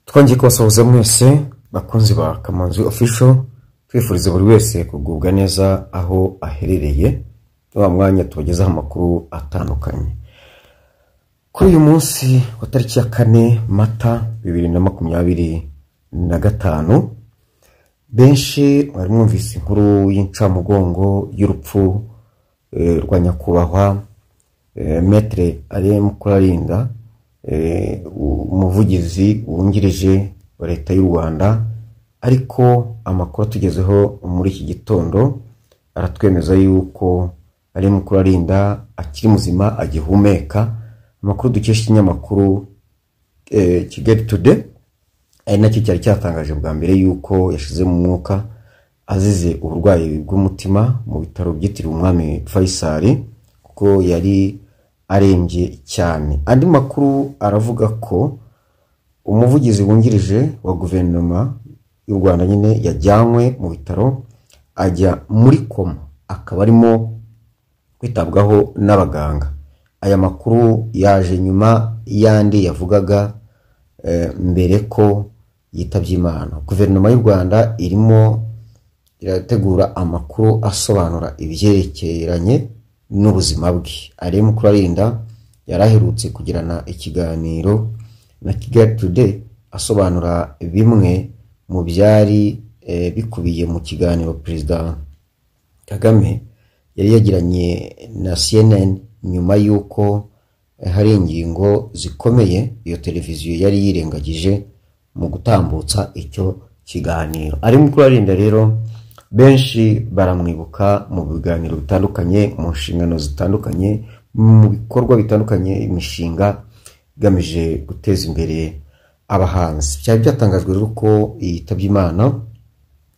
Twongeye kubasuhuza mwese bakunzi ba Kamanzi Official, twifuriza buri wese kugubwa neza aho aherereye. Wa mwanya tubagezaho amakuru atandukanye. Kuri uyu munsi wa tariki ya 4 Mata 2025, benshi mwari mwumvise inkuru y'incamugongo y'urupfu rwa nyakubahwa Maître Alain Mukuralinda, umuvugizi wungirije wa leta y'u Rwanda. Ariko amakuru atugezeho muri iki gitondo aratwemeza yuko Alain Mukuralinda akiri muzima, agihumeka. Amakuru dukesha ikinyamakuru Kigali Today, ari nacyo cyari cyatangaje bwa mbere yuko yashize mu mwuka azize uburwayi bw'umutima mu bitaro byitiriwe Umwami Faisal, kuko yari arembye cyane. Andi makuru aravuga ko umuvugizi wungirije wa guverinoma y'u Rwanda nyine yajyanywe mu bitaro, ajya muri koma, akaba arimo kwitabwaho n'abaganga. Aya makuru yaje nyuma y'andi yavugaga mbere ko yitabye Imana. Guverinoma y'u Rwanda irimo irategura amakuru asobanura ibyerekeranye n'ubuzima bwe. Alain Mukuralinda yaraherutse kugirana ikiganiro na Kigali Today, asobanura bimwe mu byari bikubiye mu kiganiro Perezida Kagame yari yagiranye na CNN, nyuma y'uko hari ingingo zikomeye iyo televiziyo yari yirengagije mu gutambutsa icyo kiganiro. Alain Mukuralinda rero benshi baramwibuka mu biganiro bitandukanye, mu nshingano zitandukanye, mu bikorwa bitandukanye, imishinga igamije guteza imbere abahanzi. Byari byatangajwe rero ko yitabye Imana,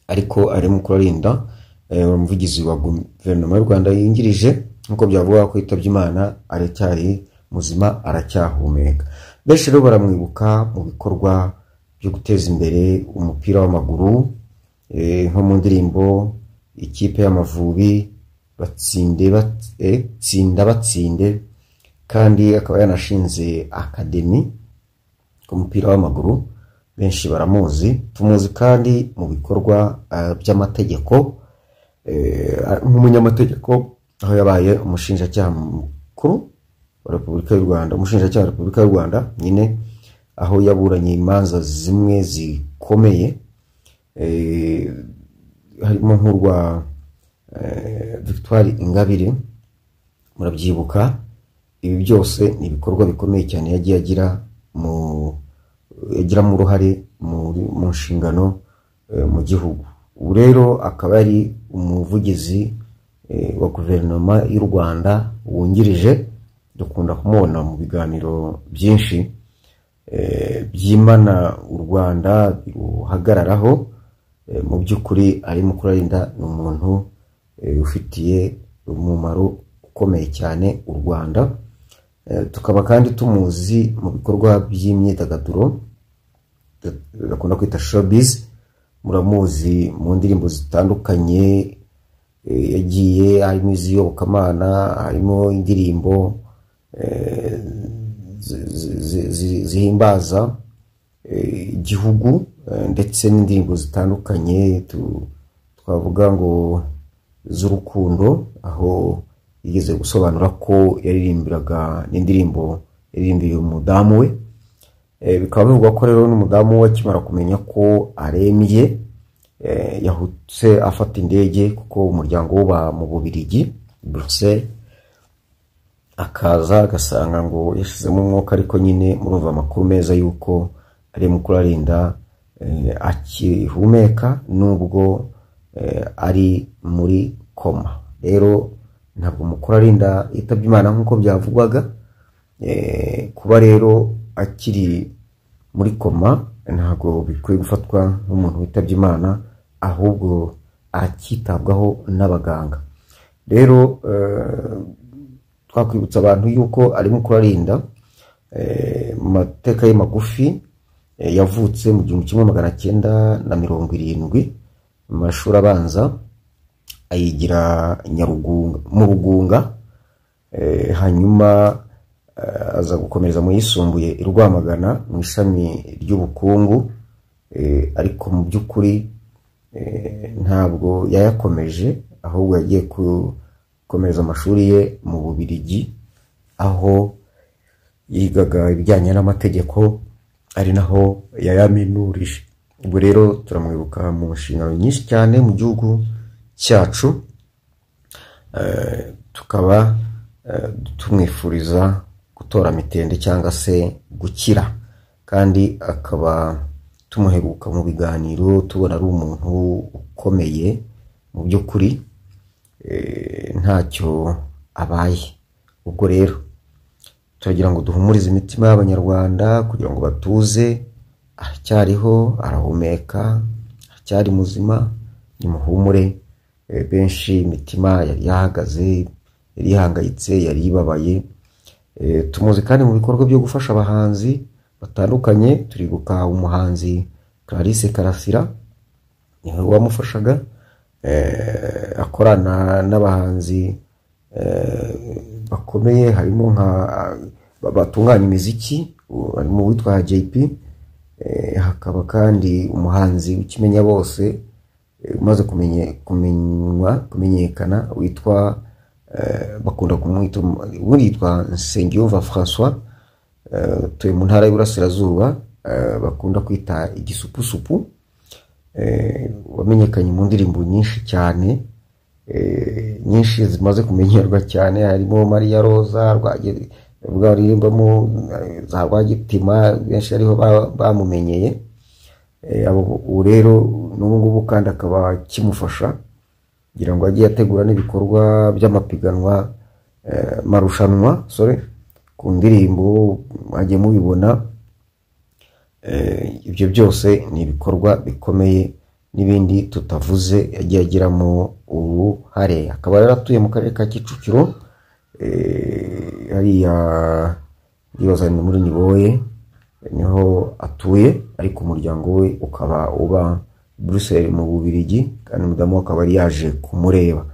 ariko Alain Mukuralinda, umuvugizi wa guverinoma y'u Rwanda yungirije, nk'uko byavuga ko yitabye Imana, aracyari muzima, aracyahumeka. Benshi rero baramwibuka mu bikorwa byo guteza imbere umupira w'amaguru, nko mu ndirimbo ikipe y'Amavubi batsinde tsinda batsinde, kandi akaba yanashinze academy umupira w'amaguru. Benshi baramuzi. Tumuzi kandi mu bikorwa by'amategeko, nk'umunyamategeko, aho yabaye umushinjacyaha mukuru wa Repubulika y'u Rwanda, umushinjacyaha wa Repubulika y'u Rwanda nyine, aho yaburanye imanza zimwe zikomeye, harimo nk'urwa Victoire Ingabire, murabyibuka. Ibi byose ni ibikorwa bikomeye cyane yagiye agira mu yagiramo uruhare mu nshingano mu gihugu. Ubu rero akaba ari umuvugizi wa guverinoma y'u Rwanda wungirije. Dukunda kumubona mu biganiro byinshi byimana u Rwanda ruhagararaho. Mu by'ukuri Alain Mukuralinda ni umuntu ufitiye umumaro ukomeye cyane u Rwanda. Tukaba kandi tumuzi mu bikorwa by'imyidagaduro bakunda kwita showbiz. Muramuzi mu ndirimbo zitandukanye yagiye, harimo iz'iyobokamana, harimo indirimbo zihimbaza igihugu, ndetse n'indirimbo zitandukanye twavuga ngo z'urukundo, aho yigeze gusobanura ko yaririmbiraga n'indirimbo yaririmbiye umudamu we. Bikaba bivugwa ko rero n'umudamu we akimara kumenya ko arembye, yahutse afata indege, kuko umuryango uba mu Bubiligi, Bruxelles, akaza agasanga ngo yashizemo umwuka. Ariko nyine murumva amakuru meza yuko Alain Mukuralinda akihumeka nubwo ari muri koma. Rero ntabwo Mukuralinda yitabye Imana nk'uko byavugwaga. Kuba rero akiri muri koma ntabwo bikwiye gufatwa nk'umuntu witabye Imana, ahubwo aracyitabwaho n'abaganga. Rero twakwibutsa abantu yuko Alain Mukuralinda, mu mateka ye magufi, yavutse mu 1970. Mu mashuri abanza ayigira Nyarugunga, mu Rugunga, hanyuma aza gukomereza mu yisumbuye i Rwamagana mu ishami ry'ubukungu, ariko mu by'ukuri ntabwo yayakomeje, ahubwo yagiye gukomereza amashuri ye mu Bubiligi, aho yigaga ibijyanye n'amategeko, ari naho yayaminurije. Ubwo rero turamwibuka mu nshingano nyinshi cyane mu gihugu cyacu, tukaba tumwifuriza gutora mitende cyangwa se gukira, kandi akaba tumuheruka mu biganiro tubona ari umuntu ukomeye mu by'ukuri, ntacyo abaye. Ubwo rero turagira ngo duhumurize imitima y'Abanyarwanda kugira ngo batuze, aracyariho, arahumeka, aracyari muzima, nimuhumure. Benshi imitima yari yahagaze, yari ihangayitse, yari ibabaye. Tumuzi kandi mu bikorwa byo gufasha abahanzi batandukanye. Turibuka umuhanzi Clarisse Karasira, niwe wamufashaga, akorana n'abahanzi bakomeye, harimo nka batunganya imiziki, harimo uwitwa JP, hakaba kandi umuhanzi ukimenya bose, umaze kumenyekana witwa, bakunda kumwita ubundi yitwa Nsengiyumva François, utuye mu ntara y'Iburasirazuba, bakunda kwita Igisupusupu, wamenyekanye mu ndirimbo nyinshi cyane, nyinshi zimaze kumenyerwa cyane, harimo Maria Roza bwaririmbamo za Rwagitima, benshi ariho bamumenyeye. Ubu rero n'ubu ngubu kandi akaba akimufasha kugira ngo ajye ategura n'ibikorwa by'amapiganwa, marushanwa, sorry, ku ndirimbo mwagiye mubibona. Ibyo byose ni ibikorwa bikomeye n'ibindi tutavuze yagiye agiramo uruhare. Akaba rero atuye mu karere ka Kicukiro, hariya ndibaza ni muri Niboye niho atuye, ariko umuryango we ukaba uba Bruxelles mu Bubiligi, kandi umudamu we akaba yari yaje kumureba.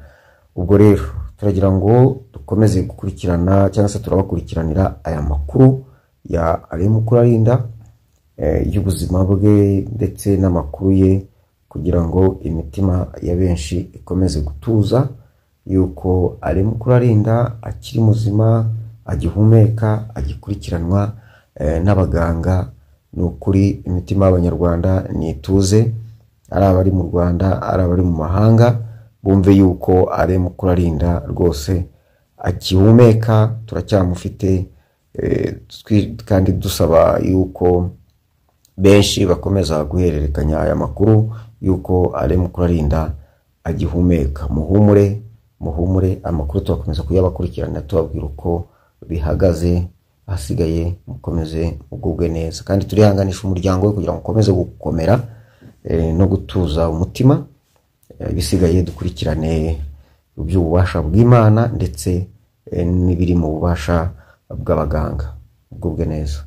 Ubwo rero turagira ngo dukomeze gukurikirana cyangwa se turabakurikiranira aya makuru ya Alain Mukurarinda, y'ubuzima bwe ndetse n'amakuru ye, kugira ngo imitima ya benshi ikomeze gutuza yuko Alain Mukurarinda akiri muzima, agihumeka, agikurikiranwa n'abaganga. Ni ukuri imitima y'Abanyarwanda nituze, ari abari mu Rwanda, ari abari mu mahanga, bumve yuko Alain Mukurarinda rwose akihumeka, turacyamufite, kandi dusaba yuko benshi bakomeza guhererekanya aya makuru yuko Alain Mukurarinda agihumeka. Muhumure, muhumure, amakuru tubakomeza kuyabakurikirana, tubabwira uko bihagaze, ahasigaye mukomeze mugubwe neza. Kandi turihanganisha umuryango we kugira ngo ukomeze gukomera no gutuza umutima, ibisigaye dukurikirane iby'ububasha bw'Imana ndetse n'ibiri mu bubasha bw'abaganga. Mugubwe neza.